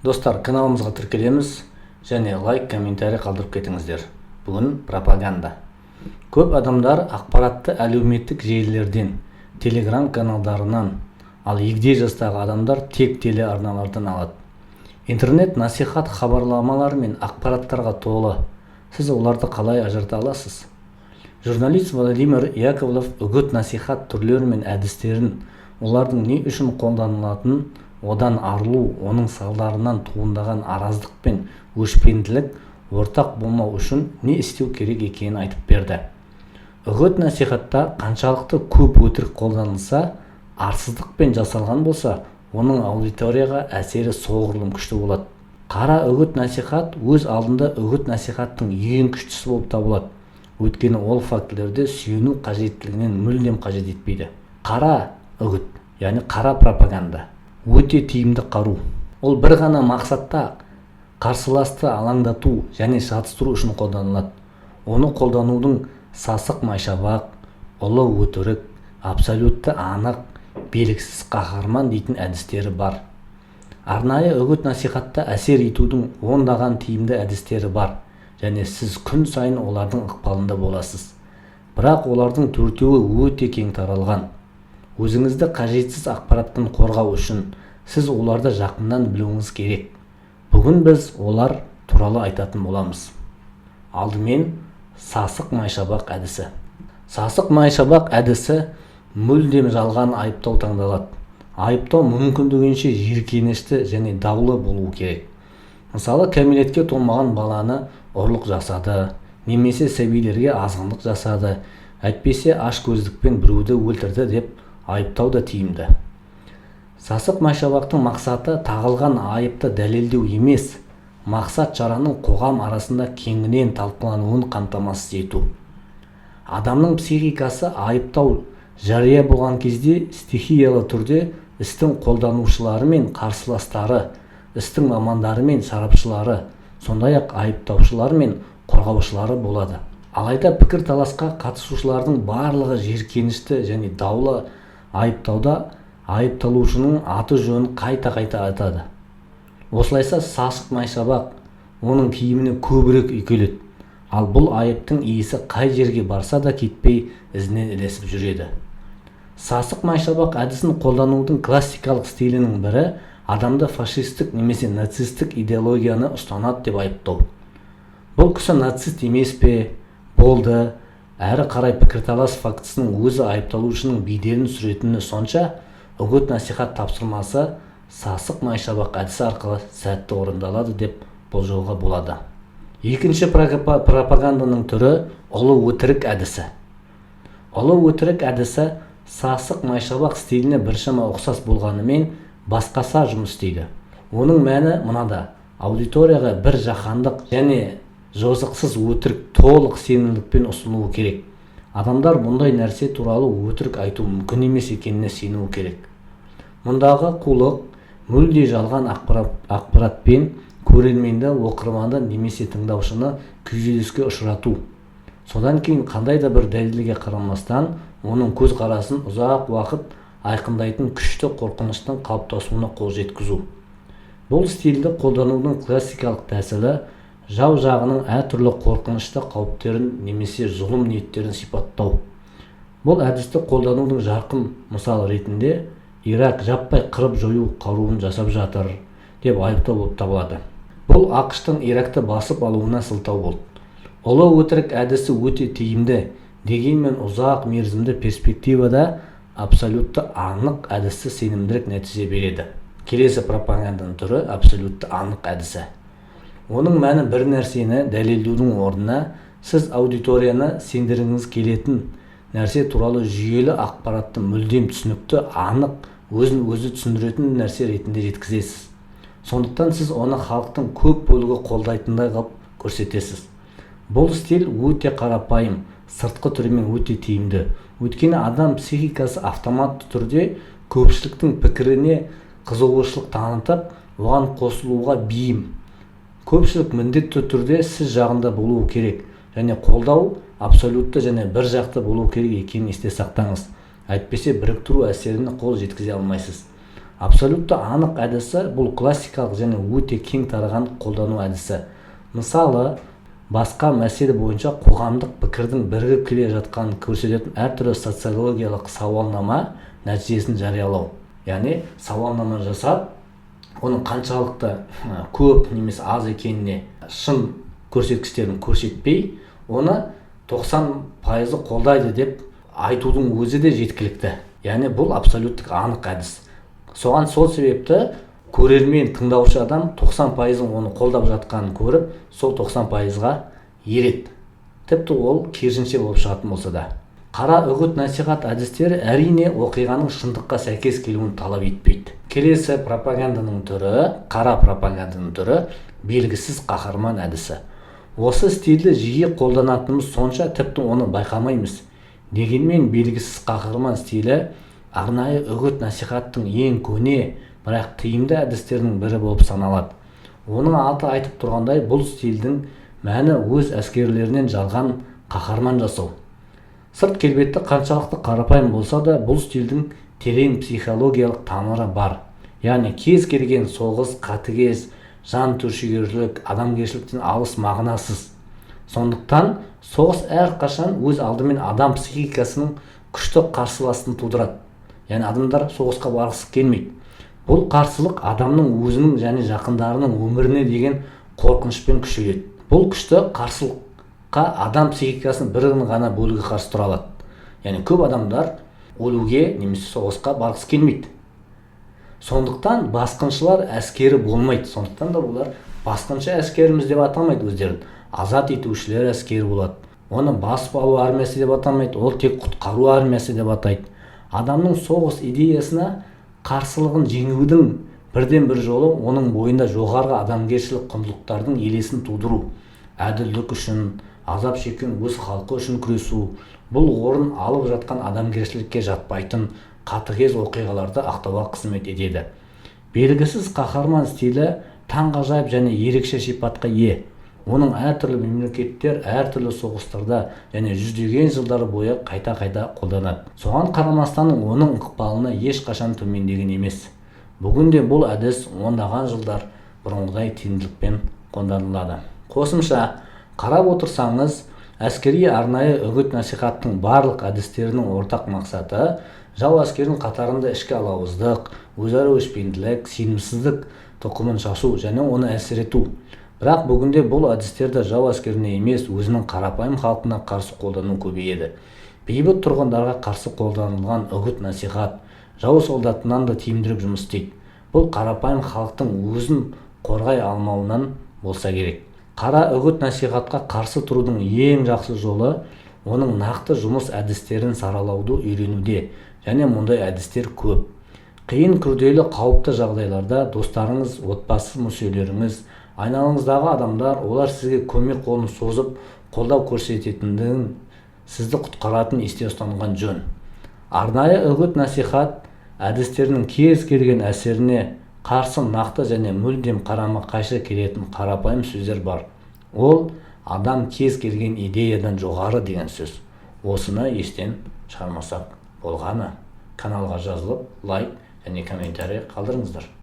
Достар, каналымызға тіркелеміз және лайк, комментарий қалдырып кетіңіздер. Бүгін пропаганда. Көп адамдар ақпаратты әлеуметтік желілерден, телеграм каналдарынан, ал егде жастағы адамдар тек телеарналардан алады. Интернет насихат хабарламалар мен ақпараттарға толы. Сіз оларды қалай ажырата аласыз? Журналист Владимир Яковлев үгіт насихат түрлері мен әдістерін, олардың не үшін қолданылатынын, одан арылу, оның салдарынан туындаған араздық пен өшпенділік ортақ болмау үшін не істеу керек екенін айтып берді. Үгіт насихатта қаншалықты көп өтірік қолданылса, арсыздықпен жасалған болса, оның аудиторияға әсері соғұрлым күшті болады. Қара үгіт насихат өз алдында үгіт насихаттың ең күштісі болып табылады, өйткені ол фактілерде сүйену қажеттілігінен мүлдем қажет етпейді. Қара үгіт, яғни қара пропаганда, өте тиімді қару. Ол бір ғана мақсатта: қарсыласты алаңдату және шатыстыру үшін қолданылады. Оны қолданудың сасық майшабақ, ұлы өтірік, абсолютті анық, белгісіз қаһарман дейтін әдістері бар. Арнайы үгіт насихатта әсер етудің ондаған тиімді әдістері бар және сіз күн сайын олардың ықпалында боласыз. Бірақ олардың төртеуі өте кең таралған. Өзіңізді қажетсіз ақпараттан қорғау үшін сіз оларды жақыннан білуіңіз керек. Бүгін біз олар туралы айтатын боламыз. Алдымен сасық майшабақ әдісі. Сасық майшабақ әдісі: мүлдем жалған айыптау таңдалады. Айыптау мүмкіндігінше жиіркенішті және даулы болуы керек. Мысалы, кәмелетке толмаған баланы ұрлық жасады немесе сәбилерге азғындық жасады, әйтпесе ашкөздікпен біреуді өлтірді деп айыптау да тиімді. Сасық майшабақтың мақсаты тағылған айыпты дәлелдеу емес, мақсат шараның қоғам арасында кеңінен талқылануын қамтамасыз ету. Адамның психикасы айыптау жария болған кезде стихиялы түрде істің қолданушылары мен қарсыластары, істің мамандары мен сарапшылары, сондай-ақ айыптаушылар мен қорғаушылары болады. Алайда пікірталасқа қатысушылардың барлығы жиіркенішті және даулы айыптауда айыпталушының аты-жөнін қайта-қайта айтады. Осылайша сасық майшабақ оның киіміне көбірек үйкеледі, ал бұл айыптың иісі қай жерге барса да кетпей, ізінен ілесіп жүреді. Сасық майшабақ әдісін қолданудың классикалық стилінің бірі – адамды фашистік немесе нацистік идеологияны ұстанады деп айыптау. Бұл кісі нацист емес пе? Болды, әрі қарай пікірталас фактісінің өзі айыпталушының беделін түсіретіні сонша, үгіт насихат тапсырмасы сасық майшабақ әдісі арқылы сәтті орындалады деп болжауға болады. Екінші пропаганданың түрі – ұлы өтірік әдісі. Ұлы өтірік әдісі сасық майшабақ стиліне біршама ұқсас болғанымен, басқаша жұмыс істейді. Оның мәні мынада: аудиторияға бір жаһандық және жозықсыз өтірік толық сенімділікпен ұсынылуы керек. Адамдар бұндай нәрсе туралы өтірік айту мүмкін емес екеніне сенуі керек. Мұндағы қулық – мүлде жалған ақпаратпен көрерменді, оқырманды немесе тыңдаушыны күйзеліске ұшырату, содан кейін қандай да бір дәлелге қарамастан, оның көзқарасын ұзақ уақыт айқындайтын күшті қорқыныштың қалыптасуына қол жеткізу. Бұл стильді қолданудың классикалық тәсілі – жау жағының әртүрлі қорқынышты қауіптерін немесе зұлым ниеттерін сипаттау. Бұл әдісті қолданудың жарқын мысалы ретінде «Ирак жаппай қырып-жою қаруын жасап жатыр» деп айыптау болып табылады. Бұл АҚШ-тың Иракты басып алуына сылтау болды. Ұлы өтірік әдісі өте тиімді, дегенмен ұзақ мерзімді перспективада абсолютті анық әдісі сенімдірек нәтиже береді. Келесі пропаганданың түрі – абсолютті анық әдісі. Оның мәні бір нәрсені дәлелдеудің орнына сіз аудиторияны сендіргіңіз келетін нәрсе туралы жүйелі ақпаратты мүлдем түсінікті, анық, өзін өзі түсіндіретін нәрсе ретінде жеткізесіз. Сондықтан сіз оны халықтың көп бөлігі қолдайтындай қылып көрсетесіз. Бұл стиль өте қарапайым, сыртқы түрімен өте тиімді, өйткені адам психикасы автоматты түрде көпшіліктің пікіріне қызығушылық танытып, оған қосылуға бейім. Көпшілік міндетті түрде сіз жағында болуы керек және қолдау абсолютті және бір жақты болу керек екенін есте сақтаңыз, әйтпесе біріктіру әсеріне қол жеткізе алмайсыз. Абсолютті анық әдісі бұл классикалық және өте кең тараған қолдану әдісі. Мысалы, басқа мәселе бойынша қоғамдық пікірдің бірігіп келе жатқанын көрсететін әртүрлі социологиялық сауалнама нәтижесін жариялау. Яғни сауалнама жасап, оның қаншалықты көп немесе аз екеніне шын көрсеткіштерін көрсетпей, оны 90% қолдайды деп айтудың өзі де жеткілікті. Яғни бұл абсолюттік анық әдіс. Соған сол себепті көрермен, тыңдаушы адам 90%-ын оны қолдап жатқанын көріп, сол 90%-ға ереді. Тіпті ол керісінше болып шығатын болса да. Қара үгіт насихат әдістері әрине оқиғаның шындыққа сәйкес келуін талап етпейді. Келесі пропаганданың түрі, қара пропаганданың түрі белгісіз қаһарман әдісі. Осы стильді жиі қолданатынымыз сонша, тіпті оны байқамаймыз. Дегенмен белгісіз қаһарман стилі арнайы үгіт насихаттың ең көне, бірақ тиімді әдістерінің бірі болып саналады. Оның аты айтып тұрғандай, бұл стильдің мәні өз әскерлерінен жалған қаһарман жасау. Сырт келбетті қаншалықты қарапайым болса да, бұл стильдің терең психологиялық тамыры бар. Яғни кез келген соғыс, қатыгез, жан түршігерлік, адамгершіліктен алыс, мағынасыз. Сондықтан соғыс әрқашан өз алдымен адам психикасының күшті қарсыласын тудырады. Яғни адамдар соғысқа барғысы келмейді. Бұл қарсылық адамның өзінің және жақындарының өміріне деген қорқынышпен күшейеді. Бұл күшті қарсылыққа адам психикасының бір ғана бөлігі қарсы тұра алады. Яғни көп адамдар өлуге немесе соғысқа барғысы келмейді. Сондықтан басқыншылар әскері болмайды. Сондықтан да олар басқыншы әскеріміз деп атамайды өздерін. Азат етушілер әскері болады. Оны басып алу армиясы деп атамайды, ол тек құтқару армиясы деп атайды. Адамның соғыс идеясына қарсылығын жеңудің бірден бір жолы оның бойында жоғарғы адамгершілік құндылықтардың елесін тудыру. Әділдік үшін, азап шеккен өз халқы үшін күресу, бұл орын алып жатқан адамгершілікке жатпайтын қатыгез оқиғаларды ақтауға қызмет етеді. Белгісіз қаһарман стилі таңғажайып және ерекше сипатқа ие. Оның әртүрлі мемлекеттер әртүрлі соғыстарда және жүздеген жылдар бойы қайта-қайта қолданады. Соған қарамастан оның ықпалына ешқашан төмендеген емес. Бүгінде бұл әдіс ондаған жылдар бұрынғыдай тиімділікпен қолданылады. Қосымша қарап отырсаңыз, әскери арнайы үгіт насихаттың барлық әдістерінің ортақ мақсаты жау әскерінің қатарында ішкі алауыздық, өзара өшпенділік, сенімсіздік тұқымын шашу және оны әлсірету. Бірақ бүгінде бұл әдістерді жау әскеріне емес, өзінің қарапайым халқына қарсы қолдану көбейеді. Бейбіт тұрғындарға қарсы қолданылған үгіт насихат жау солдатынан да тиімдірек жұмыс істейді. Бұл қарапайым халықтың өзін қорғай алмауынан болса керек. Қара үгіт насихатқа қарсы тұрудың ең жақсы жолы оның нақты жұмыс әдістерін саралауды үйренуде, және мұндай әдістер көп. Қиын, күрделі, қауіпті жағдайларда достарыңыз, отбасы мүшелеріңіз, айналаңыздағы адамдар, олар сізге көмек қолын созып, қолдау көрсететіндігін, сізді құтқаратынын есте ұстанған жөн. Арнайы үгіт насихат әдістерінің кез келген әсеріне қарсы нақты және мүлдем қарама-қайшы келетін қарапайым сөздер бар. Ол адам кез келген идеядан жоғары деген сөз. Осыны естен шығармасақ болғаны. Каналға жазылып, лайк және комментарий қалдырыңыздар.